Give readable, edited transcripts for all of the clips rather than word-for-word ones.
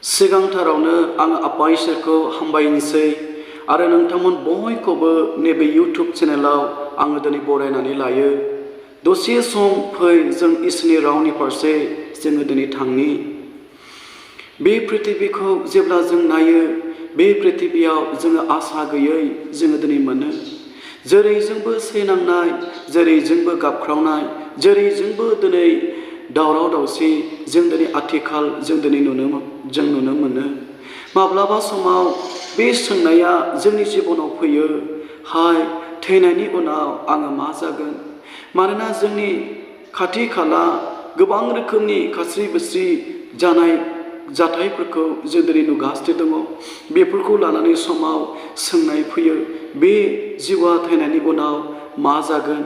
सिगांथारावनो आं आफा इसोरखौ हामबायनोसै आरो नोंथांमोन बयखौबो नैबे इउटुब चेनेलाव आङो दिनै बरायनानै लायो। दसे सम फै जों इसोरनि रावनि फारसे जोङो दिनै थांनि। बे प्रिथिबिखौ जेब्ला जों नायो, बे प्रिथिबियाव जोङो आसा गैयै जोङो दिनै मोनो। जेरैजोंबो सैनांनाय, जेरैजोंबो गाबख्रावनाय, जेरैजोंबो दिनै दावराव दावसि जों दिनै आथिखाल जों दिनै नुनो मोनो। माब्लाबा समाव बे सोंनाया जोंनि जिबनाव फैयो, हाय थैनायनि उनाव आङो मा जागोन? मानोना जोंनि खाथि खाला गोबां रोखोमनि खास्रि बिस्रि जानाय जाथायफोरखौ जों दिनै नुगासिनो दङ। बेफोरखौ लानानै समाव सोंनाय फैयो, बे जिउआ थैनायनि उनाव मा जागोन?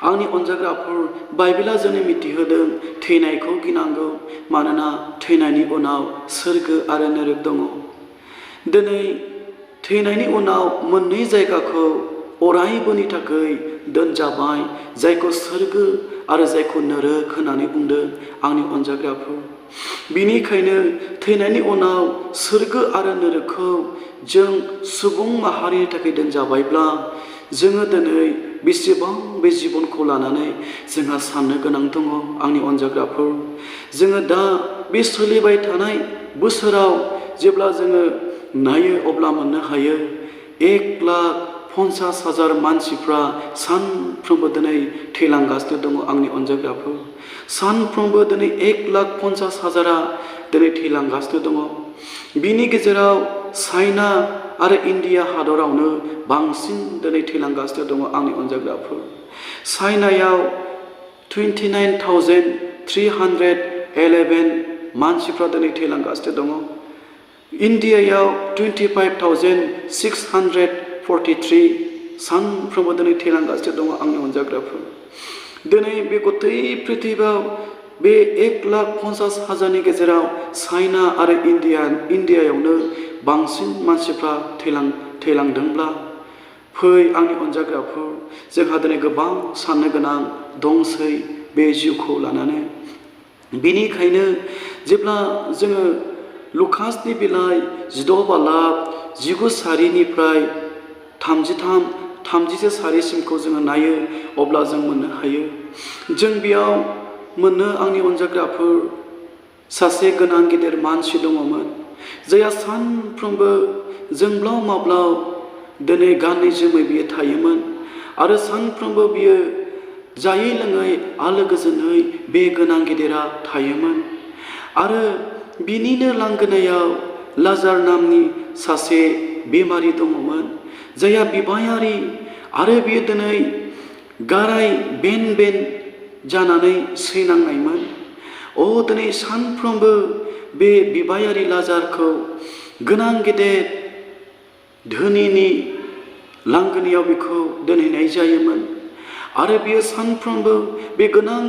आंनि अनजाग्राफोर, बाइबेला जोंनो मिथिहोदों थैनायखौ गिनांगौ, मानोना थैनायनि उनाव सोरगो आरो नरक दङ। दिनै थैनायनि उनाव मोननै जायगाखौ अरायबोनि थाखाय दोनजाबाय, जायखौ सोरगो आरो जायखौ नरक होननानै बुंदों आंनि अनजाग्राफोर। बिनिखायनो थैनायनि उनाव सोरगो आरो नरकखौ जों सुबुं माहारिनि थाखाय दोनजाबायब्ला जोङो दिनै बेसेबां बे जिबनखौ लानानै जोंहा साननो गोनां दङ आंनि अनजाग्राफोर। जोङो दा बे सोलिबाय थानाय बोसोराव जेब्ला जोङो नायो अब्ला मोननो हायो 1,50,000 मानसिफ्रा सानफ्रोमबो दिनै थैलांगासिनो दङ आंनि अनजाग्राफोर। सानफ्रोमबो दिनै 1,50,000 दिनै थैलांगासिनो दङ। बिनि गेजेराव चाइना आरो इन्डिया हादरावनो बांसिन दिनै थैलांगासिनो दङ आंनि अनजाग्राफोर। चाइनायाव 29,311 मानसिफ्रा दिनै थैलांगासिनो दङ। इन्डियायाव 25,643 सानफ्रोमबो दिनै थैलांगासिनो दङ आंनि अनजाग्राफोर। दिनै बे गथै प्रिथिबियाव बे 1,50,000नि गेजेराव चाइना आरो इन्डियायावनो बांसिन मानसिफ्रा थैलांदोंब्ला, फै आंनि अनजाग्राफोर, जोंहा दिनै गोबां साननो गोनां दंसै बे जिउखौ लानानै। बेनिखायनो जेब्ला जोङो लुकासनि बिलाइ 16 बालाब 19 सारिनिफ्राय 33-34 सारिसिमखौ जोङो नायो, अब्ला जों मोननो हायो। जों बेयाव मोननो आंनि अनजाग्राफोर, सासे गोनां गिदिर मानसि दङमोन, जायहा सानफ्रोमबो जोंब्लाव माब्लाव दिनै गानै जोमै बियो थायोमोन आरो सानफ्रोमबो बियो जायै लोङै आलो गोजोनै बे गोनां गिदिरा थायोमोन। आरो बिनिनो लांगोनायाव लाजार नामनि सासे बेमारि दङमोन, जायहा बिबायारि आरो बियो दिनै गाराय बेन जानानै सैनांनायमोन। दिनै सानफ्रोमबो बे बिबायारि लाजारखौ गोनां गेदेर धोनिनि लांगोनायाव बेखौ दोनहैनाय जायोमोन आरो बियो सानफ्रोमबो बे गोनां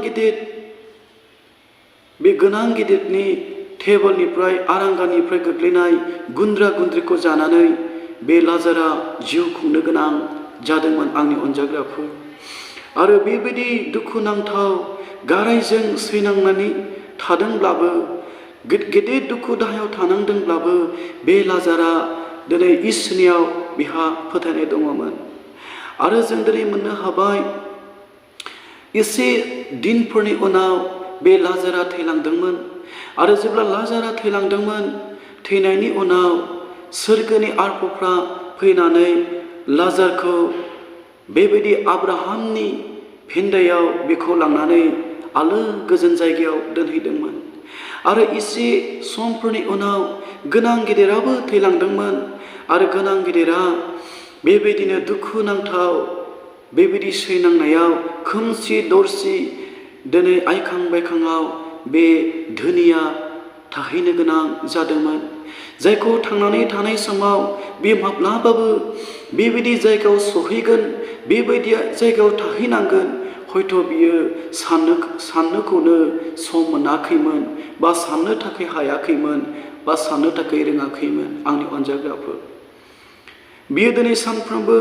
गिदिरनि टेबोलनिफ्राय आरांगानिफ्राय गोग्लैनाय गुन्द्रा गुन्द्रिखौ जानानै बे लाजारा जिउ खुंनो गोनां जादोंमोन आंनि अनजाग्राफोर। आरो बेबायदि दुखुनांथाव गारायजों सैनांनानै थादोंब्लाबो, गेदेर दुखु दाहायाव थानांदोंब्लाबो, बे लाजारा दिनै इसोरनियाव बिहा फोथायनाय दङमोन। आरो जों दिनै मोननो हाबाय, एसे दिनफोरनि उनाव बे लाजारा थैलांदोंमोन। आरो जेब्ला लाजारा थैलांदोंमोन, थैनायनि उनाव सोरगोनि आर्फफ्रा फैनानै लाजारखौ बेबायदि आब्राहामनि फेन्दायाव बेखौ लांनानै आलो गोजोन जायगायाव दोनहैदोंमोन। आरो एसे समफोरनि उनाव गोनां गिदिराबो थैलांदोंमोन आरो गोनां गिदिरा बेबायदिनो दुखुनांथाव बेबायदि सैनांनायाव खोमसि दरसि दिनै आइखां बायखाङाव बे धोनिया थाहैनो गोनां जादोंमोन, जायखौ थांनानै थानाय समाव बे माब्लाबाबो बेबायदि जायगायाव सहैगोन, बेबायदि जायगायाव थाहैनांगोन, हयथ' बियो साननोखौनो सम मोनाखैमोन, बा साननो थाखाय हायाखैमोन, बा साननो थाखाय रोङाखैमोन आंनि अनजाग्राफोर। बियो दिनै सानफ्रोमबो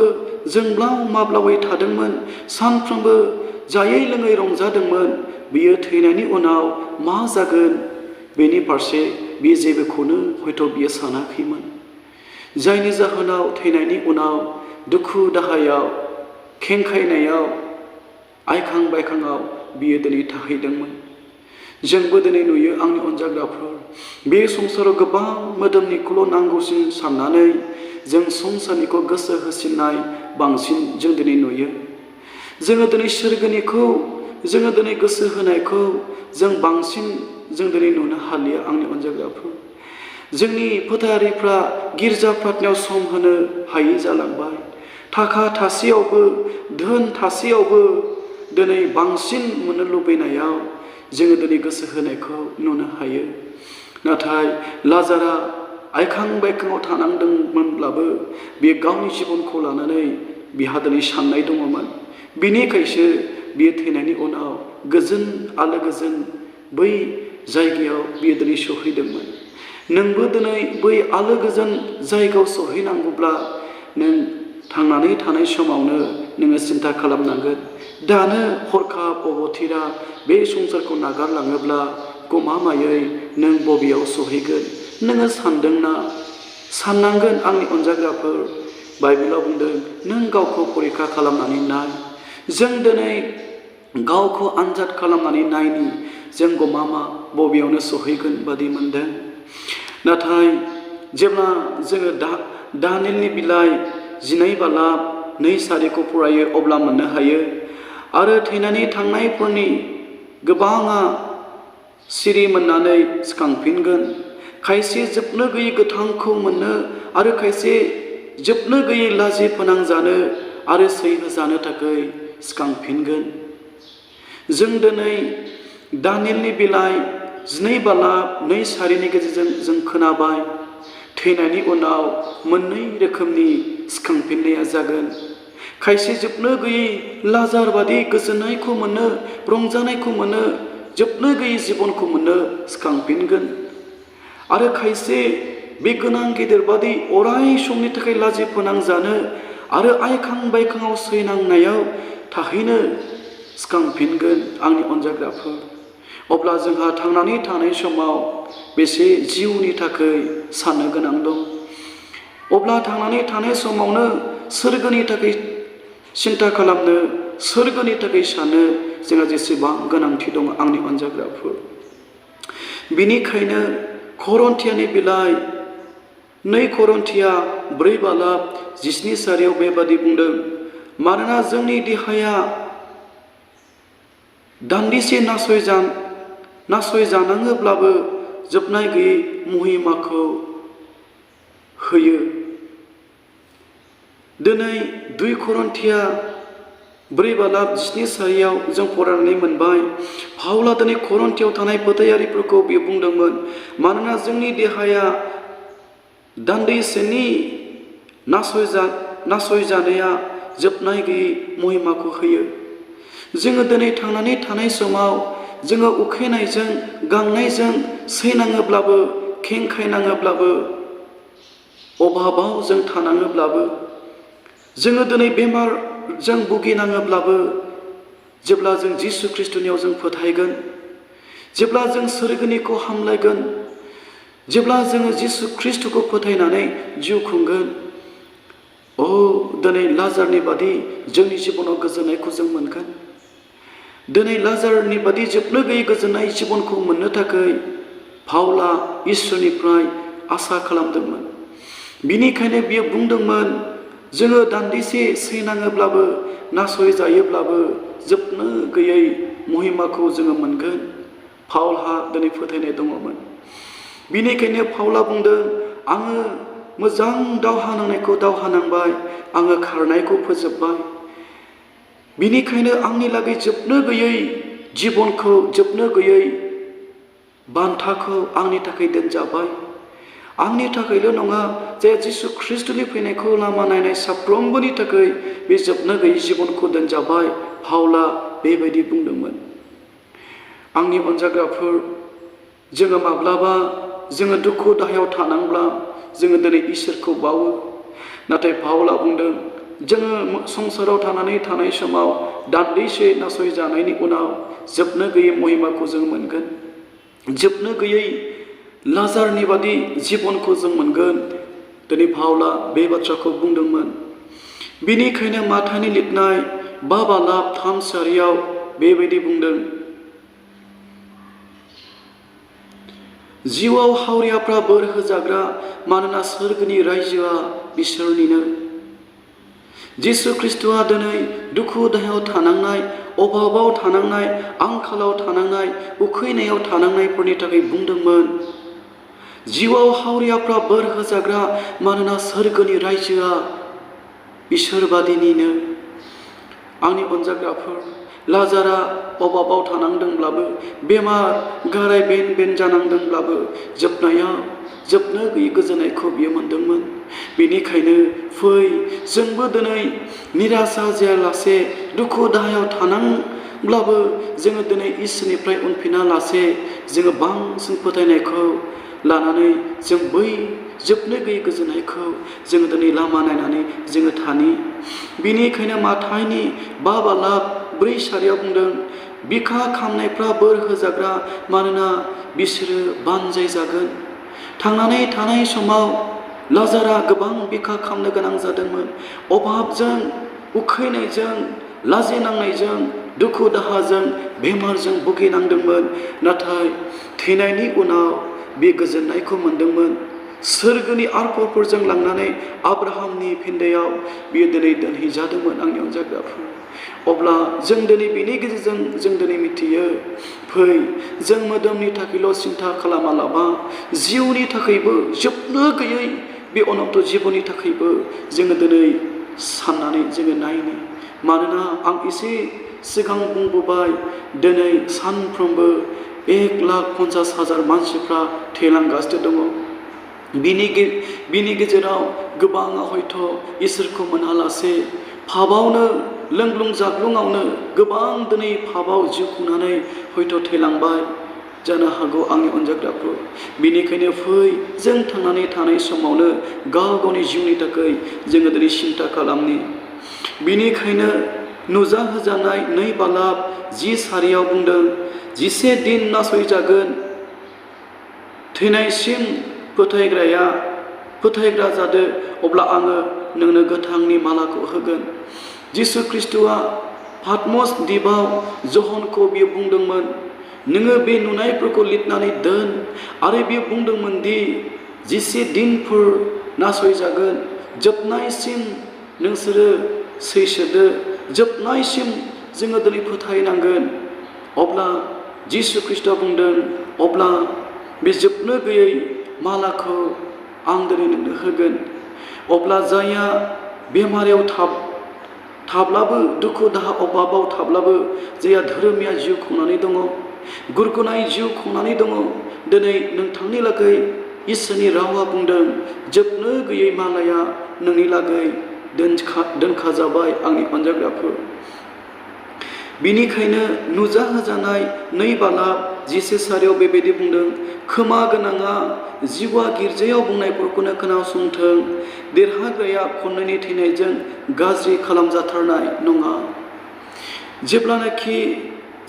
जोंब्लाव माब्लाबै थादोंमोन, सानफ्रोमबो जायै लोङै रंजादोंमोन। बियो थैनायनि उनाव मा जागोन बेनि फारसे बे जेबोखौनो हयथ' बियो सानाखैमोन। जायनि जाहोनाव थैनायनि उनाव दुखु दाहायाव खेंखायनायाव आइखां बायखाङाव बियो दिनै थाहैदोंमोन। जोंबो दिनै नुयो आंनि अनजाग्राफोर, बे संसाराव गोबां मोदोमनिखौल' नांगौसिन साननानै जों संसारनिखौ गोसो होसिननाय बांसिन जों दिनै नुयो। जोङो दिनै सोरगोनिखौ जोङो दिनै गोसो होनायखौ जों बांसिन जों दिनै नुनो हालिया आंनि अनजाग्राफोर। जोंनि फोथायारिफ्रा गिर्जा प्रार्थनायाव सम होनो हायि जालांबाय। थाखा थासेयावबो धोन थासेयावबो दिनै बांसिन मोननो लुबैनायाव जोङो दिनै गोसो होनायखौ नुनो हायो। नाथाय लाजारा आइखां बायखाङाव थानांदोंमोनब्लाबो बियो गावनि जिबनखौ लानानै बिहा दिनै साननाय दङमोन। बिनिखायसो बियो थैनायनि उनाव गोजोन आलो गोजोन बै जायगायाव बियो दिनै सहैदोंमोन। नोंबो दिनै बै आलो गोजोन जायगायाव सहैनांगौब्ला नों थांनानै थानाय समावनो नोङो सिन्था खालामनांगोन। दानो हरखाब अबथिरा बे संसारखौ नागारलाङोब्ला गमामायै नों बबेयाव सहैगोन नोङो सानदोंना? साननांगोन आंनि अनजाग्राफोर। बाइबेलाव बुंदों नों गावखौ परिखा खालामनानै नाय। जों दिनै गावखौ आनजाद खालामनानै नायनि जों गमामा बबेयावनो सहैगोन बादि मोनदों। नाथाय जेब्ला जोङो दानियेलनि बिलाइ 12:2-4 फरायो अब्ला मोननो हायो। आरो थैनानै थांनायफोरनि गोबाङा सिरि मोननानै सिखांफिनगोन। खायसे जोबनो गैयै गोथांखौ मोननो आरो खायसे जोबनो गैयै लाजि फोनांजानो आरो सैहोजानो थाखाय सिखांफिनगोन। जों दिनै दानियेलनि बिलाइ 12:2-4 गेजेरजों जों खोनाबाय थैनायनि उनाव मोननै रोखोमनि सिखांफिननाया जागोन। खायसे जोबनो गैयै लाजार बादि गोजोननायखौ मोनो, रंजानायखौ मोनो, जोबनो गैयै जिबनखौ मोनो सिखांफिनगोन। आरो खायसे बे गोनां गेदेर बादि अराय समनि थाखाय लाजि फोनांजानो आरो आइखां बायखाङाव सैनांनायाव थाहैनो सिखांफिनगोन आंनि अनजाग्राफोर। अब्ला जोंहा थांनानै थानाय समाव बेसे जिउनि थाखाय साननो गोनां दं। अब्ला थांनानै थानाय समावनो सोरगोनि थाखाय सिन्था खालामनो, सोरगोनि थाखाय सानो जोंहा जेसेबां गोनांथि दं आंनि अनजाग्राफोर। बिनिखायनो करिन्थियानि बिलाइ 2 करिन्थिया 4:17 बेबादि बुंदों, मानोना जोंनि देहाया दान्दिसे नासयजानाङोब्लाबो जोबनाय गैयै महिमाखौ होयो। दिनै 2 करिन्थिया 4:17 जों फरायनानै मोनबाय। पाउला दिनै करिन्थियाव थानाय फोथायारिफोरखौ बियो बुंदोंमोन, मानोना जोंनि देहाया दान्दिसेनि नासयजानाया जोबनाय गैयै महिमाखौ होयो। जोङो दिनै थांनानै थानाय समाव जोङो उखैनायजों गांनायजों सैनाङोब्लाबो, खेंखायनाङोब्लाबो, अभाबाव जों थानाङोब्लाबो, जोङो दिनै बेमारजों भुगिनाङोब्लाबो, जेब्ला जों जिसु ख्रिस्ट'नियाव जों फोथायगोन, जेब्ला जों सोरगोनिखौ हामलायगोन, जेब्ला जोङो जिसु ख्रिस्ट'खौ फोथायनानै जिउ खुंगोन, दिनै लाजारनि बादि जोंनि जिबनाव गोजोननायखौ जों मोनगोन। दिनै लाजारनि बादि जोबनो गैयै गोजोननाय जिबनखौ मोननो थाखाय पाउला इसोरनिफ्राय आसा खालामदोंमोन। बिनिखायनो बियो बुंदोंमोन, जोङो दान्दिसे सैनाङोब्लाबो, नासयजायोब्लाबो जोबनो गैयै महिमाखौ जोङो मोनगोन। पाउलहा दिनै फोथायनाय दङमोन। बिनिखायनो पाउला बुंदों, आङो मोजां दावहा नांनायखौ दावहा नांबाय, आङो खारनायखौ फोजोबबाय। बिनिखायनो आंनि लागै जोबनो गैयै जिबनखौ, जोबनो गैयै बान्थाखौ आंनि थाखाय दोनजाबाय। आंनि थाखायल' नङा, जे जिसु ख्रिस्ट'नि फैनायखौ लामा नायनाय साफ्रोमबोनि थाखाय बे जोबनो गैयै जिबनखौ दोनजाबाय। पाउला बेबायदि बुंदोंमोन। आंनि अनजाग्राफोर, जोङो माब्लाबा जोङो दुखु दाहायाव थानांब्ला जोङो दिनै इसोरखौ बावो। नाथाय पाउला बुंदों, जोङो संसाराव थानानै थानाय समाव दान्दिसे नासयजानायनि उनाव जोबनो गैयै महिमाखौ जों मोनगोन। जोबनो गैयै लाजारनि बादि जिबनखौ जों मोनगोन। दिनै पाउला बे बाथ्राखौ बुंदोंमोन। बिनिखायनो माथानि लिरनाय 5:3 बेबायदि बुंदों, जिउआव हावरियाफ्रा बोर होजाग्रा, मानोना सोरगोनि रायजोआ बिसोरनिनो। जिसु ख्रिस्ट'आ दिनै दुखु दाहायाव थानांनाय, अभाबाव थानांनाय, आंखालाव थानांनाय, उखैनायाव थानांनायफोरनि थाखाय बुंदोंमोन, जिउआव हावरियाफ्रा बोर होजाग्रा, मानोना सोरगोनि रायजोआ बिसोरबादिनिनो। आंनि अनजाग्राफोर, लाजारा अभाबाव थानांदोंब्लाबो, बेमार गाराय बेन बेन जानांदोंब्लाबो, जोबनायाव जोबनो गैयै गोजोननायखौ बियो मोनदोंमोन। बेनिखायनो फै, जोंबो दिनै निराशा जायालासे, दुखु दाहायाव थानांब्लाबो जोङो दिनै इसोरनिफ्राय उनफिना लासे, जोङो बांसिन फोथायनायखौ लानानै जों बै जोबनो गैयै गोजोननायखौ जोङो दिनै लामा नायनानै जोङो थानि। बिनिखायनो माथाइनि 5:4 बुंदों, बिखा खामनायफ्रा बोर होजाग्रा, मानोना बिसोरो बानजाय जागोन। थांनानै थानाय समाव लाजारा गोबां बिखा खामनो गोनां जादोंमोन। अभाबजों, उखैनायजों, लाजिनांनायजों, दुखु दाहाजों, बेमारजों भुगिनांदोंमोन। नाथाय थैनायनि उनाव बे गोजोननायखौ मोनदोंमोन। सोरगोनि आरफोरजों लांनानै आब्राहामनि फिन्दायाव बियो दिनै दोनहैजादोंमोन। आंनि अनजाग्राफोर, अब्ला जों दिनै बेनि गेजेरजों जों दिनै मिथियो, फै, जों मोदोमनि थाखायल' सिन्था खालामालाबा, जिउनि थाखायबो, जोबनो गैयै बे अनन्त जिबननि थाखायबो जोङो दिनै साननानै जोङो नायनि। मानोना आं एसे सिगां बुंबोबाय, दिनै सानफ्रोमबो 1,50,000 मानसिफ्रा थैलांगासिनो दङ। बिनि गेजेराव गोबाङा हयथ' इसोरखौ मोनालासे पापआवनो, लोंग्लुं जाग्लुङावनो गोबां दिनै पापआव जिउ खुंनानै हयथ' थैलांबाय जानो हागौ। आंनि अनजाग्राफोर, बिनिखायनो फै, जों थांनानै थानाय समावनो गाव गावनि जिउनि थाखाय जोङो दिनै सिन्था खालामनि। बिनिखायनो नुजाहोजानाय 2:10 बुंदों, 11 दिन नासयजागोन, थैनायसिम फोथायग्रा जादो, अब्ला आङो नोंनो गोथांनि मालाखौ होगोन। जिसु ख्रिस्ट'आ पाटमस द्वीपआव जहनखौ बियो बुंदोंमोन, नोङो बे नुनायफोरखौ लिरनानै दोन। आरो बियो बुंदोंमोन दि 11 दिनफोर नासयजागोन, जोबनायसिम नोंसोरो सैसोदो, जोबनायसिम जोङो दिनै फोथायनांगोन। अब्ला जिसु ख्रिस्ट'आ बुंदों, अब्ला बे जोबनो गैयै मालाखौ आं दिनै नोंनो होगोन। अब्ला जायहा बेमाराव थाब्लाबो, दुखु दाहा अभाबाव थाब्लाबो, जायहा धोरोमिया जिउ खुंनानै दङ, गुरगुनाय जिउ खुंनानै दङ, दिनै नोंथांनि लागै इसोरनि रावा बुंदों, जोबनो गैयै मालाया नोंनि लागै दोनखाजाबाय। आंनि अनजाग्राफोर, बिनिखायनो नुजाहोजानाय 2:10 बेबायदि बुंदों, खोमा गोनाङा जिउआ गिर्जायाव बुंनायफोरखौनो खोनासंथों, देरहाग्राया खन्नैनि थैनायजों गाज्रि खालामजाथारनाय नङा। जेब्लानाखि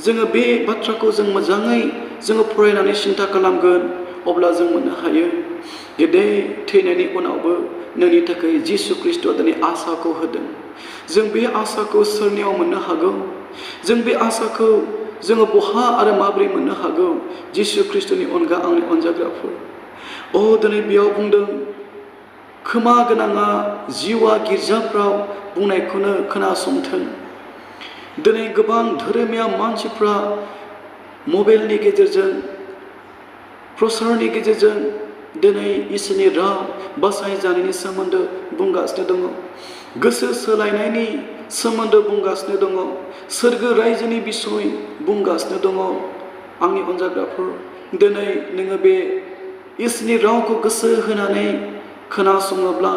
जोङो बे बाथ्राखौ जों मोजाङै जोङो फरायनानै सिन्था खालामगोन, अब्ला जों मोननो हायो, गेदेर थैनायनि उनावबो नोंनि थाखाय जिसु ख्रिस्ट'आ दिनै आसाखौ होदों। जों बे आसाखौ सोरनियाव मोननो हागौ? जों बे आसाखौ जोङो बहा आरो माबोरै मोननो हागौ? जिसु ख्रिस्ट'नि अनगा। आंनि अनजाग्राफोर, दिनै बेयाव बुंदों, खोमा गोनाङा जिउआ गिर्जाफ्राव बुंनायखौनो खोनासंथों। दिनै गोबां धोरोमिया मानसिफ्रा मबाइलनि गेजेरजों, प्रसारनि गेजेरजों दिनै इसोरनि राव बासायजानायनि सोमोन्दो बुंगासिनो दङ, गोसो सोलायनायनि सोमोन्दो बुंगासिनो दङ, सोरगो रायजोनि बिसय बुंगासिनो दङ। आंनि अनजाग्राफोर, दिनै नोङो बे इसोरनि रावखौ गोसो होनानै खोनासङोब्ला,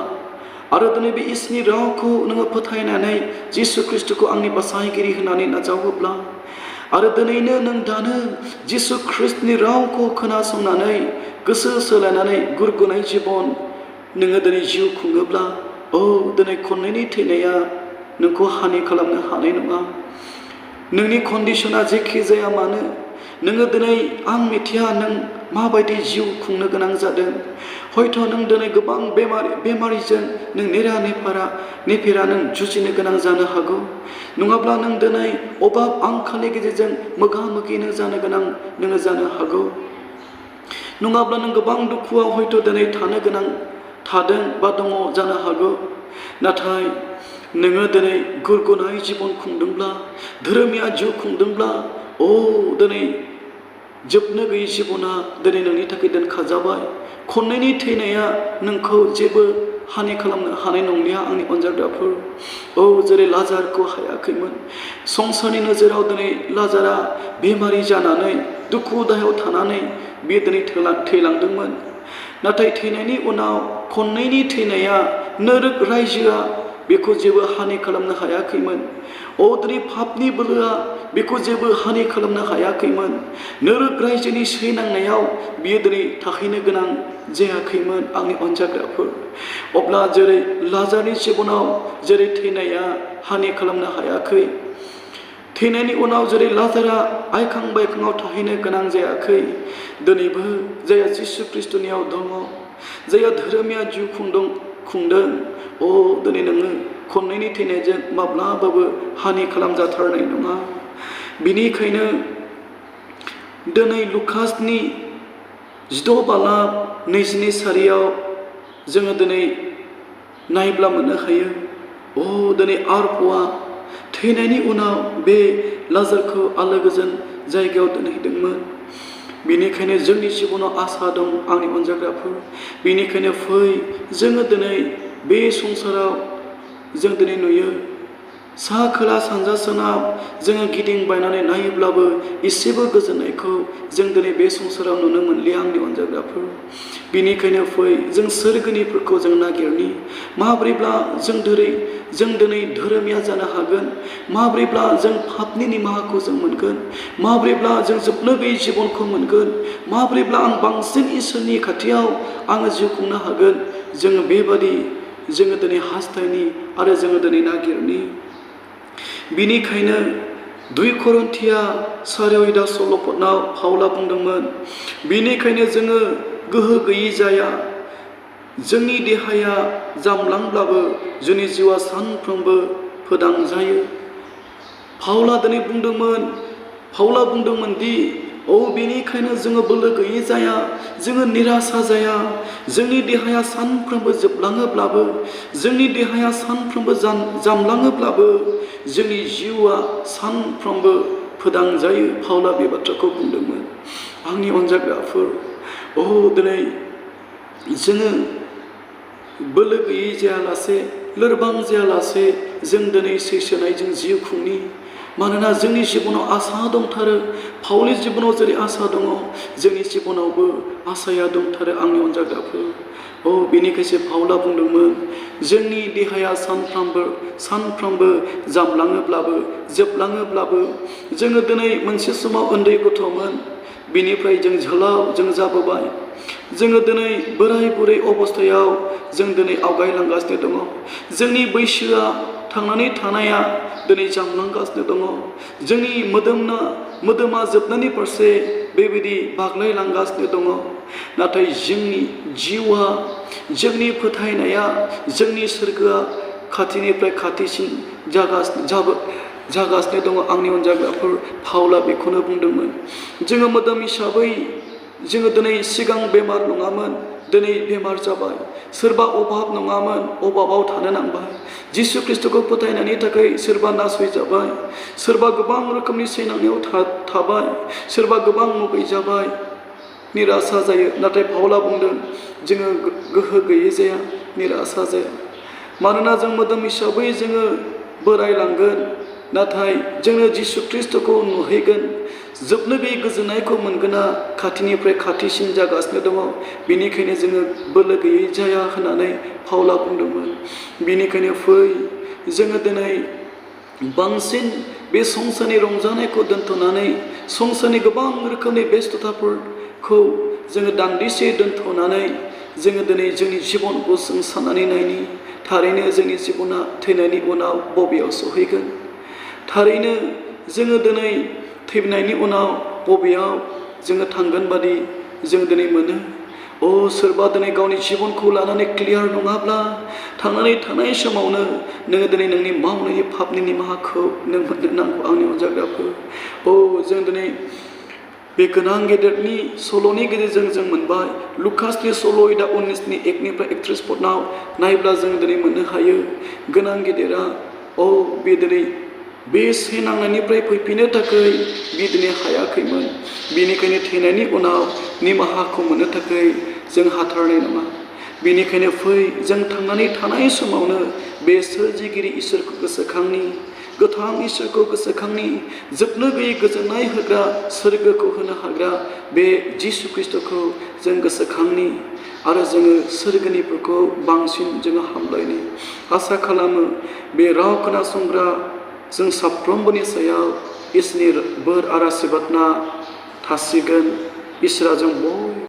आरो दिनै बे इसोरनि रावखौ नोङो फोथायनानै जिसु ख्रिस्ट'खौ आंनि बासायगिरि होनानै नाजावोब्ला, आरो दिनैनो नों दानो जिसु ख्रिस्ट'नि रावखौ खोनासंनानै गोसो सोलायनानै गुरगुनाय जिबन नोङो दिनै जिउ खुङोब्ला, दिनै खन्नैनि थैनाया नोंखौ हानि खालामनो हानाय नङा। नोंनि कन्डिसना जेखि जाया मानो, नोङो दिनै, आं मिथिया नों माबायदि जिउ खुंनो गोनां जादों। हयथ' नों दिनै गोबां बेमारिजों नों नेफेरा नों जुजिनो गोनां जानो हागौ। नङाब्ला नों दिनै अभाब आंखालनि गेजेरजों मोगा मोगि नों जानो हागौ। नङाब्ला नों गोबां दुखुआव हयथ' दिनै थादों बा दङ जानो हागौ। नाथाय नोङो दिनै गुरगुनाय जिबन खुंदोंब्ला, धोरोमिया जिउ खुंदोंब्ला, दिनै जोबनो गैयै जिबना दिनै नोंनि थाखाय दोनखाजाबाय। खननैनि थैनाया नोंखौ जेबो हानि खालामनो हानाय नंलिया आंनि अनजाग्राफोर। जेरै लाजारखौ हायाखैमोन। संसारनि नोजोराव दिनै लाजारा बेमारि जानानै दुखु दाहायाव थानानै बियो दिनै थैलांदोंमोन। नाथाय थैनायनि उनाव खननैनि थैनाया नोरोग रायजोआ बेखौ जेबो हानि खालामनो हायाखैमोन। दिनै पापनि बोलोआ बेखौ जेबो हानि खालामनो हायाखैमोन। नोरोग रायजोनि सैनांनायाव बियो दिनै थाहैनो गोनां जायाखैमोन आंनि अनजाग्राफोर। अब्ला जेरै लाजारनि जिबनाव जेरै थैनाया हानि खालामनो हायाखै, थैनायनि उनाव जेरै लाजारा आइखां बायखाङाव थाहैनो गोनां जायाखै, दिनैबो जायहा जिसु ख्रिस्ट'नियाव दङ, जायहा धोरोमिया जिउ खुंदों, दिनै नोङो खननैनि थैनायजों माब्लाबाबो हानि खालामजाथारनाय नङा। बिनिखायनो दिनै लुकासनि 16:22 जोङो दिनै नायब्ला मोननो हायो। दिनै आरफआ थैनायनि उनाव बे लाजारखौ आलो गोजोन जायगायाव दोनहैदोंमोन। बेनिखायनो जोंनि जिबनाव आसा दं आंनि अनजाग्राफोर। बेनिखायनो फै, जोङो दिनै बे संसाराव जों दिनै नुयो, सा खोला सानजा सोनाब जोङो गिदिंबायनानै नायोब्लाबो एसेबो गोजोननायखौ जों दिनै बे संसाराव नुनो मोनलिया आंनि अनजाग्राफोर। बेनिखायनो फै, जों सोरगोनिफोरखौ जों नागिरनि। माब्रैब्ला जों दिनै धोरोमिया जानो हागोन? माब्रैब्ला जों पापनि निमाहाखौ जों मोनगोन? माब्रैब्ला जों जोबनो गैयै जिबनखौ मोनगोन? माब्रैब्ला आं बांसिन इसोरनि खाथियाव आङो जिउ खुंनो हागोन? जोङो बेबादि जोङो दिनै हास्थायनि आरो जोङो दिनै नागिरनि। बिनिखायनो 2 करिन्थिया 4:16 पाउला बुंदोंमोन, बिनिखायनो जोङो गोहो गैयि जाया। जोंनि देहाया जामलांब्लाबो जोंनि जिउआ सानफ्रोमबो फोदांजायो। पाउला दिनै बुंदोंमोन दि बेनिखायनो जोङो बोलो गैयि जाया, जोङो निरासा जाया। जोंनि देहाया सानफ्रोमबो जोबलाङोब्लाबो, जोंनि देहाया सानफ्रोमबो जामलाङोब्लाबो जोंनि जिउआ सानफ्रोमबो फोदांजायो। पाउला बे बाथ्राखौ बुंदोंमोन आंनि अनजाग्राफोर। दिनै जोङो बोलो गैयै जायालासे, लोरबां जायालासे जों दिनै सैसोनायजों जिउ खुंनि। मानोना जोंनि जिबनाव आसा दंथारो। पाउलनि जिबनाव जेरै आसा दङ, जोंनि जिबनावबो आसाया दंथारो आंनि अनजाग्राफोर। बेनिखायसो पाउला बुंदोंमोन, जोंनि देहाया सानफ्रामबो जामलाङोब्लाबो, जोबलाङोब्लाबो, जोङो दिनै मोनसे समाव उन्दै गथ'मोन, बिनिफ्राय जों जाबोबाय। जोङो दिनै बोराय बुरै अबस्थायाव जों दिनै आवगायलांगासिनो दङ। जोंनि बैसोआ, थांनानै थानाया दिनै जामलांगासिनो दङ। जोंनि मोदोमा जोबनायनि फारसे बेबायदि बाग्लायलांगासिनो दङ। नाथाय जोंनि जिउआ, जोंनि फोथायनाया, जोंनि सोरगोआ खाथिनिफ्राय खाथिसिन जागासिनो दङ आंनि अनजाग्राफोर। पाउला बेखौनो बुंदोंमोन। जोङो मोदोम हिसाबै जोङो दिनै सिगां बेमार नङामोन, दिनै बेमार जाबाय। सोरबा अभाब नङामोन, अभाबाव थानो नांबाय। जिसु ख्रिस्ट'खौ फोथायनायनि थाखाय सोरबा नासयजाबाय, सोरबा गोबां रोखोमनि सैनांनायाव थाबाय, सोरबा गोबां मुगैजाबाय, निरासा जायो। नाथाय पाउला बुंदों, जोङो गोहो गैयै जाया, निरासा जाया। मानोना जों मोदोम हिसाबै जोङो बोरायलांगोन, नाथाय जोङो जिसु ख्रिस्ट'खौ नुहैगोन। जोबनो गैयै गोजोननायखौ मोनगोना खाथिनिफ्राय खाथिसिन जागासिनो दङ। बेनिखायनो जोङो बोलो गैयै जाया होननानै पाउला बुंदोंमोन। बेनिखायनो फै, जोङो दिनै बांसिन बे संसारनि रंजानायखौ दोनथ'नानै, संसारनि गोबां रोखोमनि बेस्थ'थाफोरखौ जोङो दान्दिसे दोनथ'नानै जोङो दिनै जोंनि जिबनखौ जों साननानै नायनि। थारैनो जोंनि जिबना थैनायनि उनाव बबेयाव सहैगोन? थारैनो जोङो दिनै थैनायनि उनाव बबेयाव जोङो थांगोन बादि जों दिनै मोनो सोरबा दिनै गावनि जिबनखौ लानानै क्लियार नङाब्ला थांनानै थानाय समावनो नोङो दिनै नोंनि मावनायनि पापनि निमाहाखौ नों मोननो नांगौ आंनि अनजाग्राफोर जों दिनै बे गोनां गेदेरनि सल'नि गेजेरजों जों मोनबाय लुकासनि सल' 19नि 1निफ्राय 31 पदनाव नायब्ला जों दिनै मोननो हायो गोनां गेदेरा बे दिनै बे से नांनायनिफ्राय फैफिननो थाखाय बे दिनै हायाखैमोन बेनिखायनो थैनायनि उनाव निमाहाखौ मोननो थाखाय जों हाथारनाय नङा बेनिखायनो फै जों थांनानै थानाय समावनो बे सोरजिगिरि इसोरखौ गोसोखांनि गोथां इसोरखौ गोसोखांनि जोबनो गैयै गोजोननाय होग्रा सोरगोखौ होनो हाग्रा बे जिसु ख्रिस्ट'खौ जों गोसोखांनि आरो जोङो सोरगोनिफोरखौ बांसिन जोङो हामलायनि आसा खालामो बे राव खोनासंग्रा जों साफ्रोमबोनि सायाव इसोरनि बोर आरो आशीर्बादना थासिगोन इसोरा जों